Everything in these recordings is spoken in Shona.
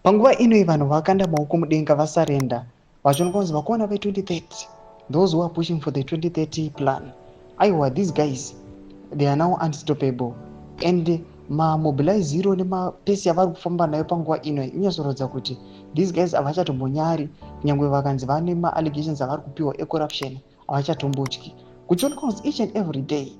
Panguva ino vanhu vakanda maoko mudenga, vasarenda, vachionekwa kunzi vakomana ve2030, those who are pushing for the 2030 plan, aiwa, these guys, they are now unstoppable. And mamobiliziro nemapace avari kufamba nayo panguva ino inyatsoratidza kuti these guys havachatombonyari. Kunyange vakanzi vane maallegations avari kupiwa ecorruption, havachatombotyi. Kuchionekwa kunzi each and every day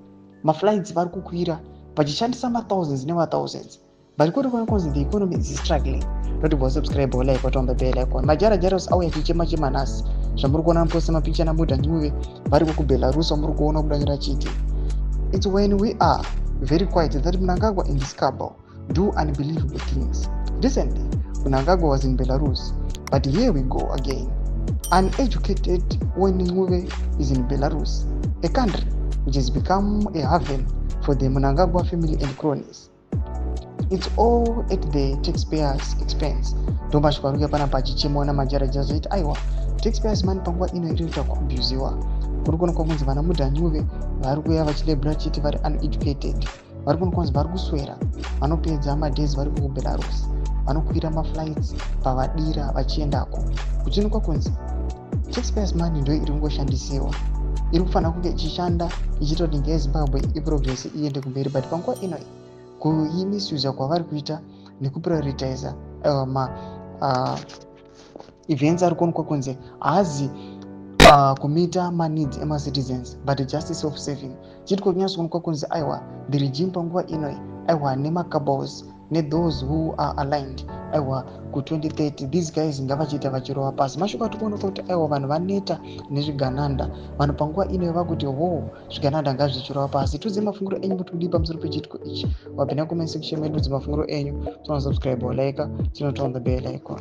maflights vari kukwira vachishandisa mathousands nemathousands, but kuri kuonekwa kunzi the economy is struggling. Noti bosubscribe, like, watomba bell icon. Majara Jairos auya achichema chema nhasi. Zvamuri kuona muposta mapicha naMudha Ncube variko kuBelarus, vamuri kuona kudanyira chiti, "It's when we are very quiet that Mnangagwa and his cabal do unbelievable things. Recently Mnangagwa was in Belarus, but here we go again. Uneducated when Ncube is in Belarus, a country which has become a haven for the Mnangagwa family and cronies. It's all at the taxpayers' expense." Ndomashoko ari kuya panapa achichemawo namajaraja zvaiti aiwa, taxpayers' money panguva ino iri kuita kuabusiwa. Kuri kuonekwa kunzi vana Mudha Ncube vari kuuya vachilabela chiti vari uneducated. Vari kuonekwa kunzi vari kuswera vanopedza madays vari kuBelarus, vanokwira maflights pavadira vachiendako. Kuchionekwa kunzi taxpayers' money ndo iri kungoshandisiwa, iri kufanira kunge ichishanda ichiita kuti nyika yeZimbabwe iprogress, iende kumberi, but panguva ino kuimisusa kwavari kuita nekuprioritiza ma events ari kuonekwa kunze haazi kumeeta maneeds emacitizens, but just self serving. Chiti kunyatsoonekwa kunzi aiwa, the regime panguva ino, aiwa, nemacabals nethose who are aligned, aiwa, ku2030, these guys ngavachiita vachirova pasi. Mashoko ati kuonekwa kuti aiwa, vanhu vaneta nezvigananda. Vanhu panguva ino vakuti ho, zvigananda ngazvichirova pasi. Tudze mafungiro enyu kuti kudii pamusoro pechitiko ichi. Wapinda comment section medu, tudze mafungiro enyu. Tinosubscribe, like, tinoturn the bell icon.